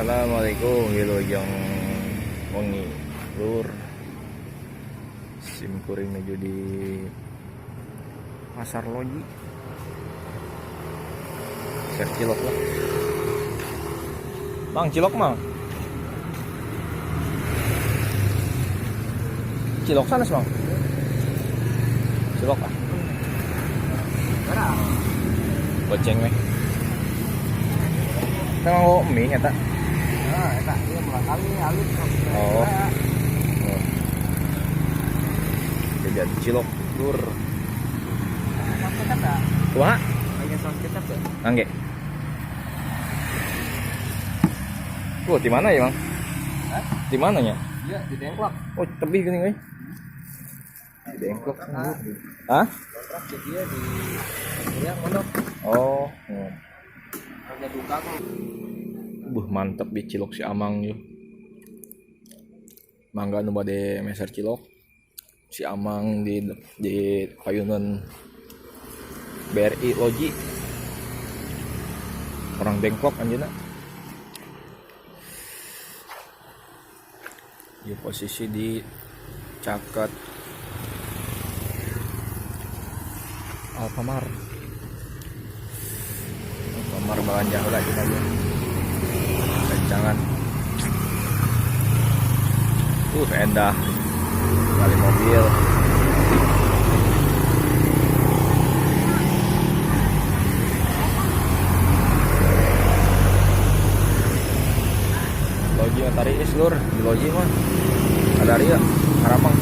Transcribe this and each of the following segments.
Assalamualaikum, wilujeng wengi lur. Sim kuring nuju di Pasar Loji. Share cilok lah. Bang, cilok mang. Cilok sana, Bang. Cilok ah. Goceng weh. Kita mau mie eta. Ah, eta ieu murang kali alus. Oh. Oh. Jajan cilok lur. Saus kecap ya? Kumaha? Pakai saus kecap ya? Angge. Wah, di mana ya, Bang? Hah? Di mananya? Iya, di Dengklok. Oh, tebih gini euy. Di Dengklok. Hah? Kontrak di dia di Kuliah mondok. Oh. Harga duka kok. Buh, mantep di cilok si Amang yeuh. Mangga nu bade meser cilok. Si Amang di payunan BRI Loji. Orang Dengklok anjeunna. Di posisi di caket Alfamart. Alfamart belanja heula kita aja. Rencangan. Endah. Kali mobil. Loji mah tariis lur, di loji mah. Ada ria, haramang.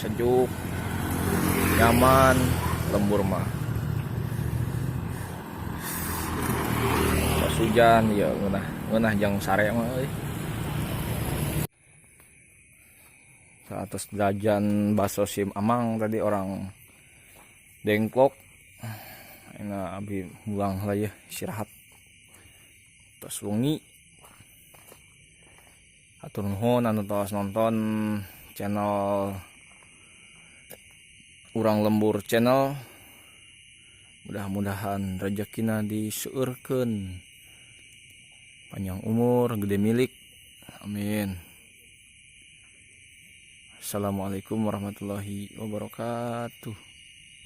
Sejuk, nyaman, lembur mah. Pas hujan ya ngeunah, ngeunah jang sare mah euy. 100 jajan bakso sim Amang tadi orang Dengklok. Enak abi mulang lah ya istirahat. Terus wengi. Hatur nuhun anu tos nonton channel Urang Lembur Channel. Mudah-mudahan rezekina diseueurkeun. Panjang umur, gede milik. Amin. Assalamualaikum warahmatullahi wabarakatuh.